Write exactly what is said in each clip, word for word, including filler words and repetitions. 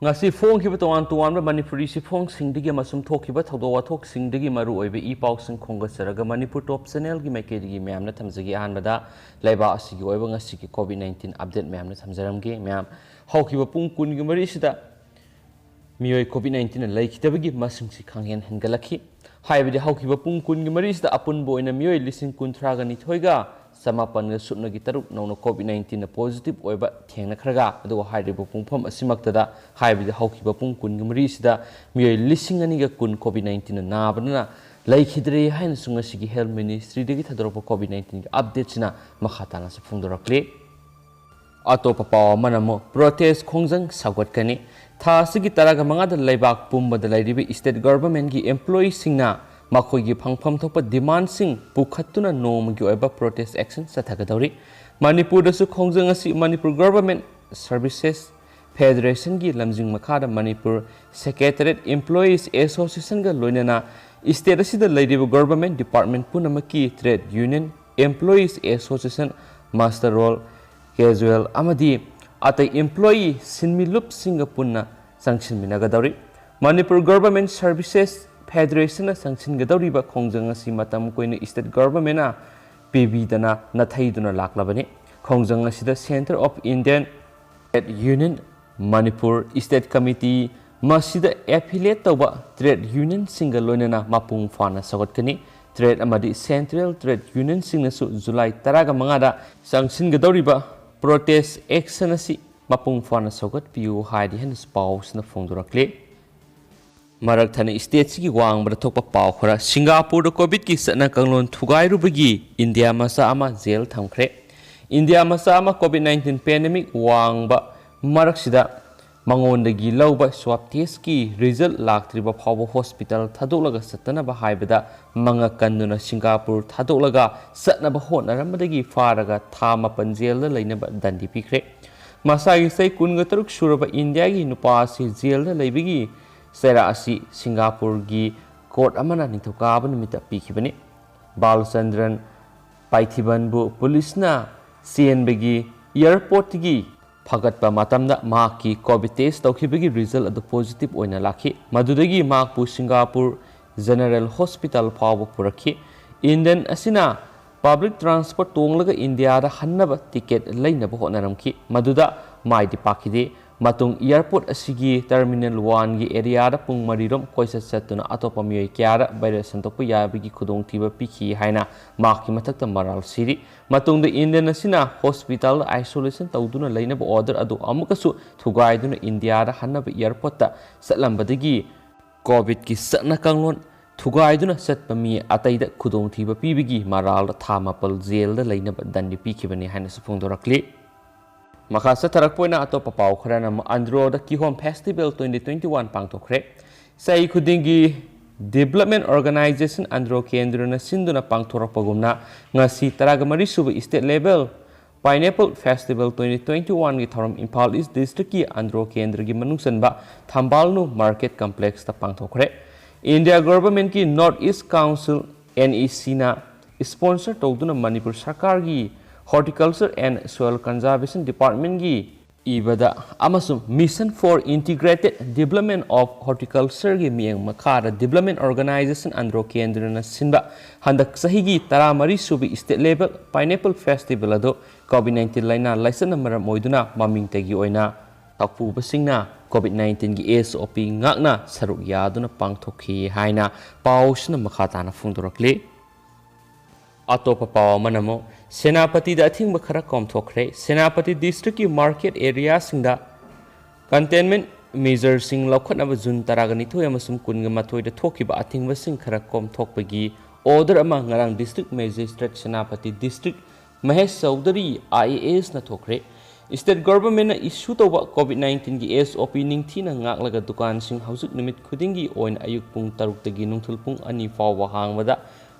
ꯉꯁꯤ ꯐꯣꯡꯈꯤꯕ ꯇꯣꯉꯥꯟ ꯇꯣꯉꯥꯟꯕ ꯃꯅꯤꯄꯨꯔꯤ ꯆꯦꯐꯣꯡꯁꯤꯡꯗꯒꯤ ꯑꯃꯁꯨꯡ ꯊꯣꯛꯈꯤꯕ ꯊꯧꯗꯣꯛ ꯋꯥꯊꯣꯛꯁꯤꯡꯗꯒꯤ ꯃꯔꯨ ꯑꯣꯏꯕ ꯏ ꯄꯥꯎꯁꯤꯡ ꯈꯣꯝꯒꯠꯆꯔꯒ ꯃꯅꯤꯄꯨꯔ ꯇꯣꯞ ꯆꯦꯅꯦꯜꯒꯤ ꯃꯥꯏꯀꯩꯗꯒꯤ ꯃꯌꯥꯝꯅ ꯊꯝꯖꯒꯦ꯫ ꯑꯍꯥꯟꯕꯗ ꯂꯩꯕꯥꯛ ꯑꯁꯤꯒꯤ ꯑꯣꯏꯕ ꯉꯁꯤꯒꯤ ꯀꯣꯚꯤꯗ ꯅꯥꯏꯟꯇꯤꯟ ꯑꯞꯗꯦꯠ ꯃꯌꯥꯝꯅ ꯊꯝꯖꯔꯝꯒꯦ꯫ ꯃꯌꯥꯝ, ꯍꯧꯈꯤꯕ ꯄꯨꯡ ꯀꯨꯟꯒꯤ ꯃꯔꯤꯁꯤꯗ ꯃꯤꯑꯣꯏ ꯀꯣꯚꯤꯗ ꯅꯥꯏꯟꯇꯤꯟꯅ ꯂꯩꯈꯤꯗꯕꯒꯤ ꯃꯁꯤꯡꯁꯤ ꯈꯪꯍꯦꯟ ꯍꯦꯟꯒꯠꯂꯛꯈꯤ꯫ ꯍꯥꯏꯕꯗꯤ ꯍꯧꯈꯤꯕ ꯄꯨꯡ ꯀꯨꯟꯒꯤ ꯃꯔꯤꯁꯤꯗ ꯑꯄꯨꯟꯕ ꯑꯣꯏꯅ ꯃꯤꯑꯣꯏ ꯂꯤꯁꯤꯡ ꯀꯨꯟꯊ꯭ꯔꯥꯒ ꯅꯤꯊꯣꯏꯒ ꯆꯃꯥꯄꯟꯒ ꯁꯨꯞꯅꯒꯤ ꯇꯔꯨꯛ ꯅꯧꯅ ꯀꯣꯚꯤꯗ ꯅꯥꯏꯟꯇꯤꯟꯅ ꯄꯣꯖꯤꯇꯤꯚ ꯑꯣꯏꯕ ꯊꯦꯡꯅꯈ꯭ꯔꯒ, ꯑꯗꯨꯒ ꯍꯥꯏꯔꯤꯕ ꯄꯨꯡꯐꯝ ꯑꯁꯤꯃꯛꯇꯗ, ꯍꯥꯏꯕꯗꯤ ꯍꯧꯈꯤꯕ ꯄꯨꯡ ꯀꯨꯟꯒꯤ ꯃꯔꯤꯁꯤꯗ ꯃꯤꯑꯣꯏ ꯂꯤꯁꯤꯡ ꯑꯅꯤꯒ ꯀꯨꯟ ꯀꯣꯚꯤꯗ ꯅꯥꯏꯟꯇꯤꯟꯅ ꯅꯥꯕꯅ ꯂꯩꯈꯤꯗ꯭ꯔꯦ ꯍꯥꯏꯅꯁꯨ ꯉꯁꯤꯒꯤ ꯍꯦꯜꯊ ꯃꯤꯅꯤꯁꯇ꯭ꯔꯤꯗꯒꯤ ꯊꯥꯗꯣꯔꯛꯄ ꯀꯣꯚꯤꯗ ꯅꯥꯏꯟꯇꯤꯟꯒꯤ ꯑꯞꯗꯦꯠꯁꯤꯅ ꯃꯈꯥ ꯇꯥꯅꯁꯨ ꯐꯣꯡꯗꯣꯔꯛꯂꯤ꯫ ꯑꯇꯣꯞꯄ ꯄꯥꯎ ꯑꯃꯅ ꯑꯃꯨꯛ ꯄ꯭ꯔꯣꯇꯦꯁ ꯈꯣꯡꯖꯪ ꯁꯧꯒꯠꯀꯅꯤ꯫ ꯊꯥ ꯑꯁꯤꯒꯤ ꯇꯔꯥꯒ ꯃꯉꯥꯗ ꯂꯩꯕꯥꯛ ꯄꯨꯝꯕꯗ ꯂꯩꯔꯤꯕ ꯁ꯭ꯇꯦꯠ ꯒꯚꯔꯟꯃꯦꯟꯠꯀꯤ ꯑꯦꯝꯄ꯭ꯂꯣꯌꯤꯁꯤꯡꯅ ꯃꯈꯣꯏꯒꯤ ꯐꯪꯐꯝ ꯊꯣꯛꯄ ꯗꯤꯃꯥꯟꯁꯤꯡ ꯄꯨꯈꯠꯇꯨꯅ ꯅꯣꯡꯃꯒꯤ ꯑꯣꯏꯕ ꯄ꯭ꯔꯣꯇꯦꯁ ꯑꯦꯛꯁꯟ ꯆꯠꯊꯒꯗꯧꯔꯤ꯫ ꯃꯅꯤꯄꯨꯔꯗꯁꯨ ꯈꯣꯡꯖꯪ ꯑꯁꯤ ꯃꯅꯤꯄꯨꯔ ꯒꯚꯔꯟꯃꯦꯟꯠ ꯁꯔꯚꯤꯁꯦꯁ ꯐꯦꯗꯔꯦꯁꯟꯒꯤ ꯂꯝꯖꯤꯡ ꯃꯈꯥꯗ ꯃꯅꯤꯄꯨꯔ ꯁꯦꯀ꯭ꯔꯦꯇꯔꯤꯌꯦꯠ ꯑꯦꯝꯄ꯭ꯂꯣꯌꯤꯁ ꯑꯦꯁꯣꯁꯤꯌꯦꯁꯟꯒ ꯂꯣꯏꯅꯅ ꯁ꯭ꯇꯦꯠ ꯑꯁꯤꯗ ꯂꯩꯔꯤꯕ ꯒꯚꯔꯟꯃꯦꯟꯠ ꯗꯤꯄꯥꯔꯠꯃꯦꯟꯠ ꯄꯨꯝꯅꯃꯛꯀꯤ trade union, employees association, muster roll, casual ꯑꯃꯗꯤ ꯑꯇꯩ ꯑꯦꯝꯄ꯭ꯂꯣꯌꯤ ꯁꯤꯟꯃꯤꯂꯨꯞꯁꯤꯡꯒ ꯄꯨꯟꯅ ꯆꯪꯁꯤꯟꯃꯤꯟꯅꯒꯗꯧꯔꯤ꯫ ꯃꯅꯤꯄꯨꯔ ꯒꯚꯔꯟꯃꯦꯟꯠ ꯁꯔꯚꯤꯁꯦꯁ ꯐꯦꯗꯔꯦꯁꯟꯅ ꯆꯪꯁꯤꯟꯒꯗꯧꯔꯤꯕ ꯈꯣꯡꯖꯪ ꯑꯁꯤ ꯃꯇꯝ ꯀꯨꯏꯅ ꯁ꯭ꯇꯦꯠ ꯒꯚꯔꯟꯃꯦꯟꯠꯅ ꯄꯤꯕꯤꯗꯅ ꯅꯥꯊꯩꯗꯨꯅ ꯂꯥꯛꯂꯕꯅꯤ꯫ ꯈꯣꯡꯖꯪ ꯑꯁꯤꯗ centre of Indian trade union, Manipur state committee, ꯃꯁꯤꯗ ꯑꯦꯐꯤꯂꯤꯌꯦꯠ ꯇꯧꯕ ꯇ꯭ꯔꯦꯗ ꯌꯨꯅꯤꯌꯟꯁꯤꯡꯒ ꯂꯣꯏꯅꯅ ꯃꯄꯨꯡ ꯐꯥꯅ ꯁꯧꯒꯠꯀꯅꯤ꯫ ꯇ꯭ꯔꯦꯗ ꯑꯃꯗꯤ ꯁꯦꯟꯇ꯭ꯔꯦꯜ ꯇ꯭ꯔꯦꯗ ꯌꯨꯅꯤꯌꯟꯁꯤꯡꯅꯁꯨ ꯖꯨꯂꯥꯏ ꯇꯔꯥꯒ ꯃꯉꯥꯗ ꯆꯪꯁꯤꯟꯒꯗꯧꯔꯤꯕ ꯄ꯭ꯔꯣꯇꯦꯁ ꯑꯦꯛꯁꯟ ꯑꯁꯤ ꯃꯄꯨꯡ ꯐꯥꯅ ꯁꯧꯒꯠꯄꯤꯌꯨ ꯍꯥꯏꯔꯤ ꯍꯥꯏꯅꯁꯨ ꯄꯥꯎꯁꯤꯅ ꯐꯣꯡꯗꯣꯔꯛꯂꯤ꯫ ꯃꯔꯛ ꯊꯠꯅ ꯁ꯭ꯇꯦꯠꯁꯤꯒꯤ ꯋꯥꯡꯃꯗ ꯊꯣꯛꯄ ꯄꯥꯎ ꯈꯔ꯫ ꯁꯤꯡꯒꯥꯄꯨꯔꯗ ꯀꯣꯚꯤꯗꯀꯤ ꯆꯠꯅ ꯀꯥꯡꯂꯣꯟ ꯊꯨꯒꯥꯏꯔꯨꯕꯒꯤ ꯏꯟꯗꯤꯌꯥ ꯃꯆꯥ ꯑꯃ ꯖꯦꯜ ꯊꯝꯈ꯭ꯔꯦ꯫ ꯏꯟꯗꯤꯌꯥ ꯃꯆꯥ ꯑꯃ ꯀꯣꯚꯤꯗ ꯅꯥꯏꯟꯇꯤꯟ ꯄꯦꯟꯗꯦꯃꯤꯛ ꯋꯥꯡꯕ ꯃꯔꯛꯁꯤꯗ ꯃꯉꯣꯟꯗꯒꯤ ꯂꯧꯕ ꯁ꯭ꯋꯥꯕ ꯇꯦꯁꯀꯤ ꯔꯤꯖꯜ ꯂꯥꯛꯇ꯭ꯔꯤꯕ ꯐꯥꯎꯕ ꯍꯣꯁꯄꯤꯇꯥꯜ ꯊꯥꯗꯣꯛꯂꯒ ꯆꯠꯇꯅꯕ ꯍꯥꯏꯕꯗ ꯃꯉꯛ ꯀꯟꯗꯨꯅ ꯁꯤꯡꯒꯥꯄꯨꯔ ꯊꯥꯗꯣꯛꯂꯒ ꯆꯠꯅꯕ ꯍꯣꯠꯅꯔꯝꯕꯗꯒꯤ ꯐꯥꯔꯒ ꯊꯥ ꯃꯥꯄꯟ ꯖꯦꯜꯗ ꯂꯩꯅꯕ ꯗꯟꯗꯤ ꯄꯤꯈ꯭ꯔꯦ꯫ ꯃꯁꯥꯒꯤ ꯆꯍꯤ ꯀꯨꯟꯒ ꯇꯔꯨꯛ ꯁꯨꯔꯕ ꯏꯟꯗꯤꯌꯥꯒꯤ ꯅꯨꯄꯥ ꯑꯁꯤ ꯖꯦꯜꯗ ꯂꯩꯕꯒꯤ ꯆꯩꯔꯥꯛ ꯑꯁꯤ ꯁꯤꯡꯒꯥꯄꯨꯔꯒꯤ ꯀꯣꯔꯠ ꯑꯃꯅ ꯅꯤꯡꯊꯧꯀꯥꯕ ꯅꯨꯃꯤꯠꯇ ꯄꯤꯈꯤꯕꯅꯤ꯫ ꯕꯥꯜꯆꯟꯗ꯭ꯔꯟ ꯄꯥꯏꯊꯤꯕꯟꯕꯨ ꯄꯨꯂꯤꯁꯅ ꯆꯦꯟꯕꯒꯤ ꯑꯦꯌꯔꯄꯣꯔꯠꯇꯒꯤ ꯐꯒꯠꯄ ꯃꯇꯝꯗ ꯃꯍꯥꯛꯀꯤ ꯀꯣꯚꯤꯗ ꯇꯦꯁ ꯇꯧꯈꯤꯕꯒꯤ ꯔꯤꯖꯜ ꯑꯗꯨ ꯄꯣꯖꯤꯇꯤꯚ ꯑꯣꯏꯅ ꯂꯥꯛꯈꯤ꯫ ꯃꯗꯨꯗꯒꯤ ꯃꯍꯥꯛꯄꯨ ꯁꯤꯡꯒꯥꯄꯨꯔ ꯖꯦꯅꯔꯦꯜ ꯍꯣꯁꯄꯤꯇꯥꯜ ꯐꯥꯎꯕ ꯄꯨꯔꯛꯈꯤ꯫ ꯏꯟꯗꯤꯌꯟ ꯑꯁꯤꯅ ꯄꯕ꯭ꯂꯤꯛ ꯇ꯭ꯔꯥꯟꯁꯄꯣꯔꯠ ꯇꯣꯡꯂꯒ ꯏꯟꯗꯤꯌꯥꯗ ꯍꯟꯅꯕ ꯇꯤꯀꯦꯠ ꯂꯩꯅꯕ ꯍꯣꯠꯅꯔꯝꯈꯤ꯫ ꯃꯗꯨꯗ ꯃꯥꯏꯗꯤ ꯄꯥꯛꯈꯤꯗꯦ꯫ ꯃꯇꯨꯡ ꯑꯦꯌꯔꯄꯣꯔꯠ ꯑꯁꯤꯒꯤ ꯇꯔꯃꯤꯅꯦꯜ ꯋꯥꯟꯒꯤ ꯑꯦꯔꯤꯌꯥꯗ ꯄꯨꯡ ꯃꯔꯤꯔꯣꯝ ꯀꯣꯏꯆꯠ ꯆꯠꯇꯨꯅ ꯑꯇꯣꯞꯄ ꯃꯤꯑꯣꯏ ꯀꯌꯥꯗ ꯚꯥꯏꯔꯁ ꯁꯟꯗꯣꯛꯄ ꯌꯥꯕꯒꯤ ꯈꯨꯗꯣꯡꯊꯤꯕ ꯄꯤꯈꯤ ꯍꯥꯏꯅ ꯃꯍꯥꯛꯀꯤ ꯃꯊꯛꯇ ꯃꯔꯥꯜ ꯁꯤꯔꯤ꯫ ꯃꯇꯨꯡꯗ ꯏꯟꯗꯤꯌꯟ ꯑꯁꯤꯅ ꯍꯣꯁꯄꯤꯇꯥꯜꯗ ꯑꯥꯏꯁꯣꯂꯦꯁꯟ ꯇꯧꯗꯨꯅ ꯂꯩꯅꯕ ꯑꯣꯔꯗꯔ ꯑꯗꯨ ꯑꯃꯨꯛꯀꯁꯨ ꯊꯨꯒꯥꯏꯗꯨꯅ ꯏꯟꯗꯤꯌꯥꯗ ꯍꯟꯅꯕ ꯑꯦꯌꯔꯄꯣꯔꯠꯇ ꯆꯠꯂꯝꯕꯗꯒꯤ ꯀꯣꯚꯤꯗꯀꯤ ꯆꯠꯅ ꯀꯥꯡꯂꯣꯟ ꯊꯨꯒꯥꯏꯗꯨꯅ ꯆꯠꯄ ꯃꯤ ꯑꯇꯩꯗ ꯈꯨꯗꯣꯡꯊꯤꯕ ꯄꯤꯕꯒꯤ ꯃꯔꯥꯜꯗ ꯊꯥ ꯃꯥꯄꯜ ꯖꯦꯜꯗ ꯂꯩꯅꯕ ꯗꯟꯗꯤ ꯄꯤꯈꯤꯕꯅꯤ ꯍꯥꯏꯅꯁꯨ ꯐꯣꯡꯗꯣꯔꯛꯂꯤ꯫ ꯃꯈꯥ ꯆꯠꯊꯔꯛꯄ ꯑꯣꯏꯅ ꯑꯇꯣꯞꯄ ꯄꯥꯎ ꯈꯔꯅ ꯑꯃꯨꯛ ꯑꯟꯗ꯭ꯔꯣꯗ ꯀꯤꯍꯣꯝ ꯐꯦꯁꯇꯤꯚꯦꯜ twenty twenty one ꯄꯥꯡꯊꯣꯛꯈ꯭ꯔꯦ꯫ ꯆꯍꯤ ꯈꯨꯗꯤꯡꯒꯤ ꯗꯤꯕꯂꯞꯃꯦꯟ ꯑꯣꯔꯒꯅꯥꯏꯖꯦꯁꯟ ꯑꯟꯗ꯭ꯔꯣ ꯀꯦꯟꯗ꯭ꯔꯅ ꯁꯤꯟꯗꯨꯅ ꯄꯥꯡꯊꯣꯔꯛꯄꯒꯨꯝꯅ ꯉꯁꯤ ꯇꯔꯥꯃꯔꯤ ꯁꯨꯕ state level pineapple festival twenty twenty one ꯒꯤ ꯊꯧꯔꯝ ꯏꯝꯐꯥꯜ ꯏꯁ ꯗꯤꯁꯇ꯭ꯔꯤꯛꯀꯤ ꯑꯟꯗ꯭ꯔꯣ ꯀꯦꯟꯗ꯭ꯔꯒꯤ ꯃꯅꯨꯡ ꯆꯟꯕ ꯊꯝꯕꯥꯜꯅꯨ ꯃꯥꯔꯀꯦꯠ ꯀꯝꯄ꯭ꯂꯦꯛꯁꯇ ꯄꯥꯡꯊꯣꯛꯈ꯭ꯔꯦ꯫ ꯏꯟꯗꯤꯌꯥ ꯒꯣꯚꯔꯟꯃꯦꯟꯠꯀꯤ ꯅꯣꯔꯠ ꯏꯁ ꯀꯥꯎꯟꯁꯤꯜ, NEC ꯅ ꯏꯁꯄꯣꯟꯁꯔ ꯇꯧꯗꯨꯅ ꯃꯅꯤꯄꯨꯔ ꯁꯔꯀꯥꯔꯒꯤ Horticulture and Soil Conservation Department ꯀꯤ ꯏꯕꯗ ꯑꯃꯁꯨꯡ Mission for Integrated Development of Horticulture ꯒꯤ ꯃꯤꯠꯌꯦꯡ ꯃꯈꯥꯗ ꯗꯤꯕꯂꯞꯃꯦꯟ ꯑꯣꯔꯒꯅꯥꯏꯖꯦꯁꯟ ꯑꯟꯗ꯭ꯔꯣ ꯀꯦꯟꯗ꯭ꯔꯅ ꯁꯤꯟꯕ ꯍꯟꯗꯛ ꯆꯍꯤꯒꯤ ꯇꯔꯥꯃꯔꯤ ꯁꯨꯕ ꯏꯁꯇꯦꯠ ꯂꯦꯚꯦꯜ ꯄꯥꯏꯅꯦꯄꯜ ꯐꯦꯁꯇꯤꯚꯦꯜ ꯑꯗꯨ ꯀꯣꯚꯤꯗ ꯅꯥꯏꯟꯇꯤꯟ ꯂꯥꯏꯅꯥ ꯂꯥꯏꯆꯠꯅ ꯃꯔꯝ ꯑꯣꯏꯗꯨꯅ ꯃꯃꯤꯡꯇꯒꯤ ꯑꯣꯏꯅ ꯊꯧꯄꯨꯕꯁꯤꯡꯅ ꯀꯣꯚꯤꯗ ꯅꯥꯏꯟꯇꯤꯟꯒꯤ SOP ꯉꯥꯛꯅ ꯁꯔꯨꯛ ꯌꯥꯗꯨꯅ ꯄꯥꯡꯊꯣꯛꯈꯤ ꯍꯥꯏꯅ ꯄꯥꯎꯁꯤꯅ ꯃꯈꯥ ꯇꯥꯅ ꯐꯣꯡꯗꯣꯔꯛꯂꯤ꯫ ꯑꯇꯣꯞꯄ ꯄꯥꯎ ꯑꯃꯅ ꯑꯃꯨꯛ ꯁꯦꯅꯥꯄꯇꯤꯗ ꯑꯊꯤꯡꯕ ꯈꯔ ꯀꯣꯝꯊꯣꯛꯈ꯭ꯔꯦ꯫ ꯁꯦꯅꯥꯄꯇꯤ ꯗꯤꯁꯇ꯭ꯔꯤꯛꯀꯤ ꯃꯥꯔꯀꯦꯠ ꯑꯦꯔꯤꯌꯥꯁꯤꯡꯗ ꯀꯟꯇꯦꯟꯃꯦꯟꯠ ꯃꯦꯖꯔꯁꯤꯡ ꯂꯧꯈꯠꯅꯕ ꯖꯨꯟ ꯇꯔꯥꯅꯤꯊꯣꯏ ꯑꯃꯁꯨꯡ ꯀꯨꯟꯃꯥꯊꯣꯏꯗ ꯊꯣꯛꯈꯤꯕ ꯑꯊꯤꯡꯕꯁꯤꯡ ꯈꯔ ꯀꯣꯝꯊꯣꯛꯄꯒꯤ ꯑꯣꯔꯗꯔ ꯑꯃ ꯉꯔꯥꯡ district magistrate Senapati district Mahesh Chaudhary, IAS ꯅ ꯊꯣꯛꯈ꯭ꯔꯦ꯫ ꯏꯁꯇꯦꯠ ꯒꯣꯚꯔꯟꯃꯦꯟꯠꯅ ꯏꯁꯨ ꯇꯧꯕ ꯀꯣꯚꯤꯗ ꯅꯥꯏꯟꯇꯤꯟꯒꯤ SOP ꯅꯤꯡꯊꯤꯅ ꯉꯥꯛꯂꯒ ꯗꯨꯀꯥꯟꯁꯤꯡ ꯍꯧꯖꯤꯛ ꯅꯨꯃꯤꯠ ꯈꯨꯗꯤꯡꯒꯤ ꯑꯣꯏꯅ ꯑꯌꯨꯛ ꯄꯨꯡ ꯇꯔꯨꯛꯇꯒꯤ ꯅꯨꯡꯊꯤꯜ ꯄꯨꯡ ꯑꯅꯤ ꯐꯥꯎꯕ ꯍꯥꯡꯕꯗ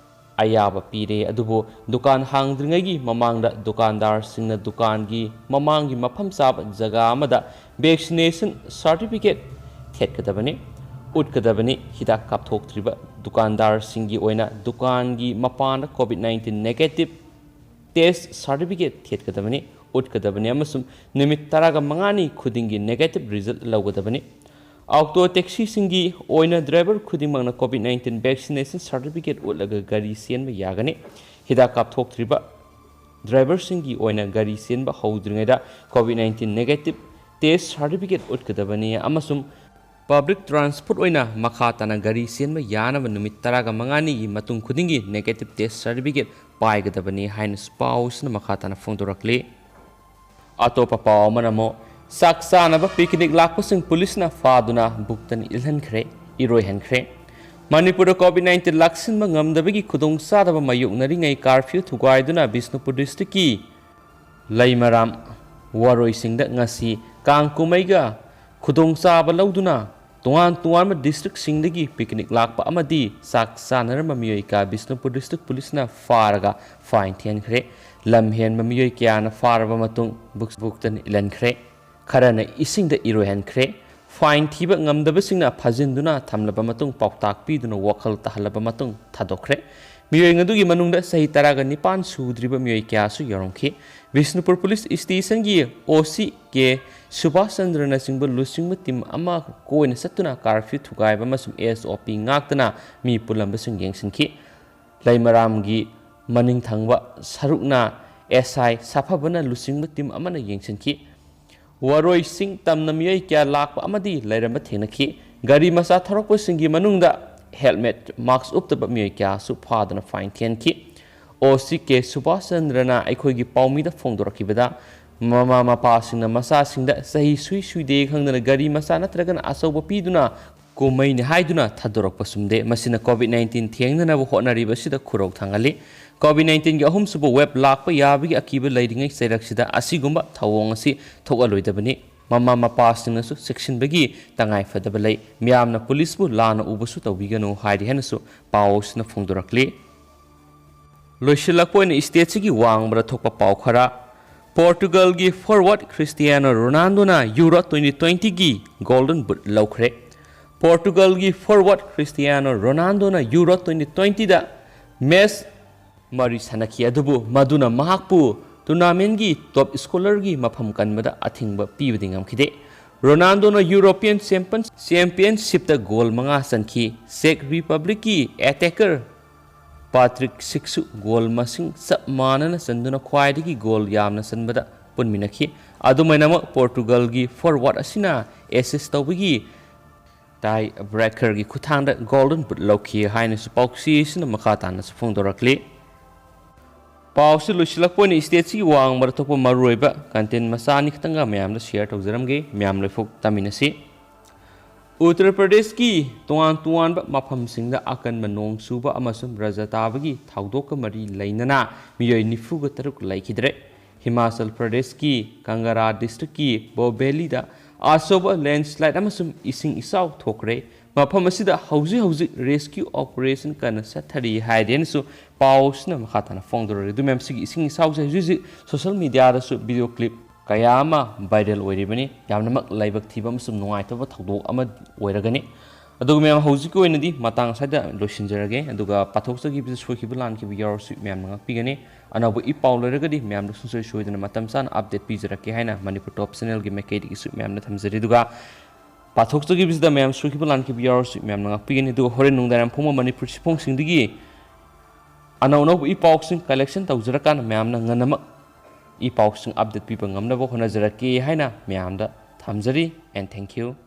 ꯑꯌꯥꯕ ꯄꯤꯔꯦ꯫ ꯑꯗꯨꯕꯨ ꯗꯨꯀꯥꯟ ꯍꯥꯡꯗ꯭ꯔꯤꯉꯩꯒꯤ ꯃꯃꯥꯡꯗ ꯗꯨꯀꯥꯟꯗꯥꯔꯁꯤꯡꯅ ꯗꯨꯀꯥꯟꯒꯤ ꯃꯃꯥꯡꯒꯤ ꯃꯐꯝ ꯆꯥꯕ ꯖꯒꯥ ꯑꯃꯗ ꯚꯦꯛꯁꯤꯅꯦꯁꯟ ꯁꯥꯔꯇꯤꯐꯤꯀꯦꯠ ꯊꯦꯠꯀꯗꯕꯅꯤ, ꯎꯠꯀꯗꯕꯅꯤ꯫ ꯍꯤꯗꯥꯛ ꯀꯥꯞꯊꯣꯛꯇ꯭ꯔꯤꯕ ꯗꯨꯀꯥꯟꯗꯥꯔꯁꯤꯡꯒꯤ ꯑꯣꯏꯅ ꯗꯨꯀꯥꯟꯒꯤ ꯃꯄꯥꯟꯗ covid nineteen negative test certificate ꯊꯦꯠꯀꯗꯕꯅꯤ꯫ ꯎꯠꯀꯗꯕꯅꯤ ꯑꯃꯁꯨꯡ ꯅꯨꯃꯤꯠ ꯇꯔꯥꯒ ꯃꯉꯥꯅꯤ ꯈꯨꯗꯤꯡꯒꯤ negative result ꯂꯧꯒꯗꯕꯅꯤ꯫ ꯑꯣꯇꯣ ꯇꯦꯛꯁꯤꯁꯤꯡꯒꯤ ꯑꯣꯏꯅ driver ꯈꯨꯗꯤꯡꯃꯛꯅ COVID nineteen vaccination certificate ꯎꯠꯂꯒ ꯒꯥꯔꯤ ꯆꯦꯟꯕ ꯌꯥꯒꯅꯤ꯫ ꯍꯤꯗꯥꯛ ꯀꯥꯞꯊꯣꯛꯇ꯭ꯔꯤꯕ driverꯁꯤꯡꯒꯤ ꯑꯣꯏꯅ ꯒꯥꯔꯤ ꯆꯦꯟꯕ ꯍꯧꯗ꯭ꯔꯤꯉꯩꯗ COVID nineteen negative test certificate ꯎꯠꯀꯗꯕꯅꯤ ꯑꯃꯁꯨꯡ public transport ꯑꯣꯏꯅ ꯃꯈꯥ ꯇꯥꯅ ꯒꯥꯔꯤ ꯆꯦꯟꯕ ꯌꯥꯅꯕ ꯅꯨꯃꯤꯠ ꯇꯔꯥꯒ ꯃꯉꯥꯅꯤꯒꯤ ꯃꯇꯨꯡ ꯈꯨꯗꯤꯡꯒꯤ negative test certificate ꯄꯥꯏꯒꯗꯕꯅꯤ ꯍꯥꯏꯅꯁꯨ ꯄꯥꯎꯁꯤꯅ ꯃꯈꯥ ꯇꯥꯅ ꯐꯣꯡꯗꯣꯔꯛꯂꯤ꯫ ꯑꯇꯣꯞꯄ ꯄꯥꯎ ꯑꯃꯅ ꯑꯃꯨꯛ ꯆꯥꯛ ꯆꯥꯅꯕ picnic ꯂꯥꯛꯄꯁꯤꯡ ꯄꯨꯂꯤꯁꯅ ꯐꯥꯗꯨꯅ ꯕꯨꯛꯇꯅ ꯏꯜꯍꯟꯈ꯭ꯔꯦ, ꯏꯔꯣꯏꯍꯟꯈ꯭ꯔꯦ꯫ ꯃꯅꯤꯄꯨꯔꯗ COVID nineteen ꯂꯥꯛꯁꯤꯟꯕ ꯉꯝꯗꯕꯒꯤ ꯈꯨꯗꯣꯡꯆꯥꯗꯕ ꯃꯥꯌꯣꯛꯅꯔꯤꯉꯩ curfew ꯊꯨꯒꯥꯏꯗꯨꯅ ꯕꯤꯁꯅꯨꯄꯨꯔ districtꯀꯤ ꯂꯩꯃꯔꯥꯝ ꯋꯥꯔꯣꯏꯁꯤꯡꯗ ꯉꯁꯤ ꯀꯥꯡ ꯀꯨꯝꯍꯩꯒ ꯈꯨꯗꯣꯡꯆꯥꯕ ꯂꯧꯗꯨꯅ ꯇꯣꯉꯥꯟ ꯇꯣꯉꯥꯟꯕ districtꯁꯤꯡꯗꯒꯤ picnic ꯂꯥꯛꯄ ꯑꯃꯗꯤ ꯆꯥꯛ ꯆꯥꯅꯔꯝꯕ ꯃꯤꯑꯣꯏ ꯀꯌꯥ ꯕꯤꯁꯅꯨꯄꯨꯔ district ꯄꯨꯂꯤꯁꯅ ꯐꯥꯔꯒ fine ꯊꯤꯍꯟꯈ꯭ꯔꯦ꯫ ꯂꯝ ꯍꯦꯟꯕ ꯃꯤꯑꯣꯏ ꯀꯌꯥꯅ ꯐꯥꯔꯕ ꯃꯇꯨꯡ ꯕꯨꯛ-, ꯕꯨꯛꯇꯅ ꯏꯜꯍꯟꯈ꯭ꯔꯦ꯫ ꯈꯔꯅ ꯏꯁꯤꯡꯗ ꯏꯔꯣꯏꯍꯟꯈ꯭ꯔꯦ꯫ Fine ꯊꯤꯕ ꯉꯝꯗꯕꯁꯤꯡꯅ ꯐꯥꯖꯤꯟꯗꯨꯅ ꯊꯝꯂꯕ ꯃꯇꯨꯡ ꯄꯥꯎꯇꯥꯛ ꯄꯤꯗꯨꯅ ꯋꯥꯈꯜ ꯇꯥꯍꯜꯂꯕ ꯃꯇꯨꯡ ꯊꯥꯗꯣꯛꯈ꯭ꯔꯦ꯫ ꯃꯤꯑꯣꯏ ꯑꯗꯨꯒꯤ ꯃꯅꯨꯡꯗ ꯆꯍꯤ ꯇꯔꯥꯒ ꯅꯤꯄꯥꯟ ꯁꯨꯗ꯭ꯔꯤꯕ ꯃꯤꯑꯣꯏ ꯀꯌꯥꯁꯨ ꯌꯥꯎꯔꯝꯈꯤ꯫ ꯕꯤꯁꯅꯨꯄꯨꯔ ꯄꯨꯂꯤꯁ stationꯒꯤ OC ꯀꯦ ꯁꯨꯕꯥꯁ ꯆꯟꯗ꯭ꯔꯅꯆꯤꯡꯕ ꯂꯨꯆꯤꯡꯕ team ꯑꯃ ꯀꯣꯏꯅ ꯆꯠꯇꯨꯅ curfew ꯊꯨꯒꯥꯏꯕ ꯑꯃꯁꯨꯡ SOP ꯉꯥꯛꯇꯅ ꯃꯤ ꯄꯨꯜꯂꯝꯕꯁꯤꯡ ꯌꯦꯡꯁꯤꯟꯈꯤ꯫ ꯂꯩꯃꯔꯥꯝꯒꯤ ꯃꯅꯤꯡ ꯊꯪꯕ ꯁꯔꯨꯛꯅ SI ꯁꯥꯐꯕꯅ ꯂꯨꯆꯤꯡꯕ team ꯑꯃꯅ ꯌꯦꯡꯁꯤꯟꯈꯤ꯫ ꯋꯥꯔꯣꯏꯁꯤꯡ ꯇꯝꯅ ꯃꯤꯑꯣꯏ ꯀꯌꯥ ꯂꯥꯛꯄ ꯑꯃꯗꯤ ꯂꯩꯔꯝꯕ ꯊꯦꯡꯅꯈꯤ꯫ ꯒꯥꯔꯤ ꯃꯆꯥ ꯊꯧꯔꯛꯄꯁꯤꯡꯒꯤ ꯃꯅꯨꯡꯗ helmet, mask ꯎꯞꯇꯕ ꯃꯤꯑꯣꯏ ꯀꯌꯥꯁꯨ ꯐꯥꯗꯨꯅ fine ꯊꯤꯍꯟꯈꯤ꯫ OC ꯀꯦ ꯁꯨꯕꯥꯁ ꯆꯟꯗ꯭ꯔꯅ ꯑꯩꯈꯣꯏꯒꯤ ꯄꯥꯎꯃꯤꯗ ꯐꯣꯡꯗꯣꯔꯛꯈꯤꯕꯗ, ꯃꯃꯥ ꯃꯄꯥꯁꯤꯡꯅ ꯃꯆꯥꯁꯤꯡꯗ ꯆꯍꯤ ꯁꯨꯏ ꯁꯨꯏꯗꯦ ꯈꯪꯗꯅ ꯒꯥꯔꯤ ꯃꯆꯥ ꯅꯠꯇ꯭ꯔꯒꯅ ꯑꯆꯧꯕ ꯄꯤꯗꯨꯅ ꯀꯨꯝꯍꯩꯅꯤ ꯍꯥꯏꯗꯨꯅ ꯊꯥꯗꯣꯔꯛꯄ ꯆꯨꯝꯗꯦ꯫ ꯃꯁꯤꯅ COVID nineteen ꯊꯦꯡꯅꯅꯕ ꯍꯣꯠꯅꯔꯤꯕ ꯑꯁꯤꯗ ꯈꯨꯔꯧ ꯊꯥꯡꯍꯜꯂꯤ꯫ COVID nineteenꯒꯤ ꯑꯍꯨꯝꯁꯨꯕ wave ꯂꯥꯛꯄ ꯌꯥꯕꯒꯤ ꯑꯀꯤꯕ ꯂꯩꯔꯤꯉꯩ ꯆꯩꯔꯛꯁꯤꯗ ꯑꯁꯤꯒꯨꯝꯕ ꯊꯧꯑꯣꯡ ꯑꯁꯤ ꯊꯣꯛꯍꯜꯂꯣꯏꯗꯕꯅꯤ꯫ ꯃꯃꯥ ꯃꯄꯥꯁꯤꯡꯅꯁꯨ ꯆꯦꯛꯁꯤꯟꯕꯒꯤ ꯇꯉꯥꯏ ꯐꯗꯕ ꯂꯩ꯫ ꯃꯤꯌꯥꯝꯅ ꯄꯨꯂꯤꯁꯄꯨ ꯂꯥꯟꯅ ꯎꯕꯁꯨ ꯇꯧꯕꯤꯒꯅꯨ ꯍꯥꯏꯔꯤ ꯍꯥꯏꯅꯁꯨ ꯄꯥꯎ ꯑꯁꯤꯅ ꯐꯣꯡꯗꯣꯔꯛꯂꯤ꯫ ꯂꯣꯏꯁꯤꯜꯂꯛꯄ ꯑꯣꯏꯅ stateꯁꯤꯒꯤ ꯋꯥꯡꯃꯗ ꯊꯣꯛꯄ ꯄꯥꯎ ꯈꯔ꯫ Portugalꯒꯤ forward Cristiano Ronaldoꯅ Euro twenty twentyꯒꯤ Golden Boot ꯂꯧꯈ꯭ꯔꯦ꯫ Portugalꯒꯤ forward Cristiano Ronaldoꯅ Euro twenty twentyꯗ match ꯃꯔꯤ ꯁꯥꯟꯅꯈꯤ, ꯑꯗꯨꯕꯨ ꯃꯗꯨꯅ ꯃꯍꯥꯛꯄꯨ ꯇꯣꯔꯅꯥꯃꯦꯟꯒꯤ ꯇꯣꯞ ꯁ꯭ꯀꯣꯔꯔꯒꯤ ꯃꯐꯝ ꯀꯟꯕꯗ ꯑꯊꯤꯡꯕ ꯄꯤꯕꯗꯤ ꯉꯝꯈꯤꯗꯦ꯫ ꯔꯣꯅꯥꯜꯗꯣꯅ ꯌꯨꯔꯣꯄꯤꯌꯟ ꯆꯦꯝꯄꯤꯌꯟ-, ꯆꯦꯝꯄꯤꯌꯟꯁꯤꯞꯇ ꯒꯣꯜ ꯃꯉꯥ ꯆꯟꯈꯤ꯫ ꯆꯦꯛ ꯔꯤꯄꯕ꯭ꯂꯤꯛꯀꯤ ꯑꯦꯇꯦꯀꯔ ꯄꯥꯇ꯭ꯔꯤꯛ ꯁꯤꯛꯁꯨ ꯒꯣꯜ ꯃꯁꯤꯡ ꯆꯞ ꯃꯥꯟꯅꯅ ꯆꯟꯗꯨꯅ ꯈ꯭ꯋꯥꯏꯗꯒꯤ ꯒꯣꯜ ꯌꯥꯝꯅ ꯆꯟꯕꯗ ꯄꯨꯟꯃꯤꯟꯅꯈꯤ꯫ ꯑꯗꯨꯃꯥꯏꯅꯃꯛ ꯄꯣꯔꯇꯨꯒꯜꯒꯤ ꯐꯣꯔꯋꯥꯔꯗ ꯑꯁꯤꯅ ꯑꯦꯁꯤꯁ ꯇꯧꯕꯒꯤ ꯇꯥꯏ ꯕ꯭ꯔꯦꯀꯔꯒꯤ ꯈꯨꯠꯊꯥꯡꯗ ꯒꯣꯜꯗꯟ ꯕꯨꯠ ꯂꯧꯈꯤ ꯍꯥꯏꯅꯁꯨ ꯄꯥꯎꯆꯦ ꯑꯁꯤꯅ ꯃꯈꯥ ꯇꯥꯅꯁꯨ ꯐꯣꯡꯗꯣꯔꯛꯂꯤ꯫ ꯄꯥꯎꯁꯤ ꯂꯣꯏꯁꯤꯜꯂꯛꯄ ꯑꯣꯏꯅ ꯁ꯭ꯇꯦꯠꯁꯤꯒꯤ ꯋꯥꯡꯃꯗ ꯊꯣꯛꯄ ꯃꯔꯨꯑꯣꯏꯕ ꯀꯟꯇꯦꯟ ꯃꯆꯥ ꯑꯅꯤ ꯈꯛꯇꯪꯒ ꯃꯌꯥꯝꯗ ꯁꯤꯌꯔ ꯇꯧꯖꯔꯝꯒꯦ꯫ ꯃꯌꯥꯝ ꯂꯣꯏꯐꯥꯎ ꯇꯥꯃꯤꯟꯅꯁꯤ꯫ ꯎꯠꯇꯔ ꯄ꯭ꯔꯗꯦꯁꯀꯤ ꯇꯣꯉꯥꯟ ꯇꯣꯉꯥꯟꯕ ꯃꯐꯝꯁꯤꯡꯗ ꯑꯀꯟꯕ ꯅꯣꯡ ꯆꯨꯕ ꯑꯃꯁꯨꯡ ꯔꯖ ꯇꯥꯕꯒꯤ ꯊꯧꯗꯣꯛꯀ ꯃꯔꯤ ꯂꯩꯅꯅ ꯃꯤꯑꯣꯏ ꯅꯤꯐꯨꯒ ꯇꯔꯨꯛ ꯂꯩꯈꯤꯗ꯭ꯔꯦ꯫ ꯍꯤꯃꯥꯆꯜ ꯄ꯭ꯔꯗꯦꯁꯀꯤ ꯀꯪꯒꯔꯥ ꯗꯤꯁꯇ꯭ꯔꯤꯛꯀꯤ ꯕꯣꯕꯦꯂꯤꯗ ꯑꯆꯧꯕ ꯂꯦꯟꯁꯂꯥꯏꯠ ꯑꯃꯁꯨꯡ ꯏꯁꯤꯡ ꯏꯆꯥꯎ ꯊꯣꯛꯈ꯭ꯔꯦ꯫ ꯃꯐꯝ ꯑꯁꯤꯗ ꯍꯧꯖꯤꯛ ꯍꯧꯖꯤꯛ ꯔꯦꯁꯀ꯭ꯌꯨ ꯑꯣꯄꯔꯦꯁꯟ ꯀꯟꯅ ꯆꯠꯊꯔꯤ ꯍꯥꯏꯗꯦꯅꯁꯨ ꯄꯥꯎꯁꯤꯅ ꯃꯈꯥ ꯇꯥꯅ ꯐꯣꯡꯗꯣꯔꯛꯂꯤ꯫ ꯑꯗꯨ ꯃꯌꯥꯝꯁꯤꯒꯤ ꯏꯁꯤꯡ ꯏꯆꯥꯎꯁꯦ ꯍꯧꯖꯤꯛ ꯍꯧꯖꯤꯛ ꯁꯣꯁꯤꯌꯦꯜ ꯃꯤꯗꯤꯌꯥꯗꯁꯨ ꯚꯤꯗꯤꯑꯣ ꯀ꯭ꯂꯤꯞ ꯀꯌꯥ ꯑꯃ ꯚꯥꯏꯔꯦꯜ ꯑꯣꯏꯔꯤꯕꯅꯤ꯫ ꯌꯥꯝꯅꯃꯛ ꯂꯥꯏꯕꯛ ꯊꯤꯕ ꯑꯃꯁꯨꯡ ꯅꯨꯡꯉꯥꯏꯇꯕ ꯊꯧꯗꯣꯛ ꯑꯃ ꯑꯣꯏꯔꯒꯅꯤ꯫ ꯑꯗꯨꯒ ꯃꯌꯥꯝ, ꯍꯧꯖꯤꯛꯀꯤ ꯑꯣꯏꯅꯗꯤ ꯃꯇꯥꯡ ꯑꯁ꯭ꯋꯥꯏꯗ ꯂꯣꯏꯁꯤꯟꯖꯔꯒꯦ꯫ ꯑꯗꯨꯒ ꯄꯥꯊꯣꯛꯆꯈꯤꯕꯗ ꯁꯣꯏꯈꯤꯕ ꯂꯥꯟꯈꯤꯕ ꯌꯥꯎꯔꯁꯨ ꯃꯌꯥꯝꯅ ꯉꯥꯛꯄꯤꯒꯅꯤ꯫ ꯑꯅꯧꯕ ꯏ ꯄꯥꯎ ꯂꯩꯔꯒꯗꯤ ꯃꯌꯥꯝꯗ ꯁꯨꯡꯁꯣꯏ ꯁꯣꯏꯗꯅ ꯃꯇꯝ ꯆꯥꯅ ꯑꯞꯗꯦꯠ ꯄꯤꯖꯔꯛꯀꯦ ꯍꯥꯏꯅ ꯃꯅꯤꯄꯨꯔ ꯇꯣꯞ ꯆꯦꯅꯦꯜꯒꯤ ꯃꯥꯏꯀꯩꯗꯒꯤꯁꯨ ꯃꯌꯥꯝꯗ ꯊꯝꯖꯔꯤ꯫ ꯑꯗꯨꯒ ꯄꯥꯊꯣꯛꯆꯈꯤꯕꯁꯤꯗ ꯃꯌꯥꯝ ꯁꯣꯏꯈꯤꯕ ꯂꯥꯟꯈꯤꯕ ꯌꯥꯎꯔꯁꯨ ꯃꯌꯥꯝꯅ ꯉꯥꯛꯄꯤꯒꯅꯤ꯫ ꯑꯗꯨꯒ ꯍꯣꯔꯦꯟ ꯅꯨꯡꯗꯥꯡ ꯐꯣꯡꯕ ꯃꯅꯤꯄꯨꯔ ꯆꯦꯐꯣꯡꯁꯤꯡꯗꯒꯤ ꯑꯅꯧ ꯑꯅꯧꯕ ꯏ ꯄꯥꯎꯁꯤꯡ ꯀꯂꯦꯛꯁꯟ ꯇꯧꯖꯔꯀꯥꯟꯗ ꯃꯌꯥꯝꯅ ꯉꯟꯅꯃꯛ ꯏ ꯄꯥꯎꯁꯤꯡ ꯑꯞꯗꯦꯠ ꯄꯤꯕ ꯉꯝꯅꯕ ꯍꯣꯠꯅꯖꯔꯛꯀꯦ ꯍꯥꯏꯅ ꯃꯌꯥꯝꯗ ꯊꯝꯖꯔꯤ꯫ And thank you.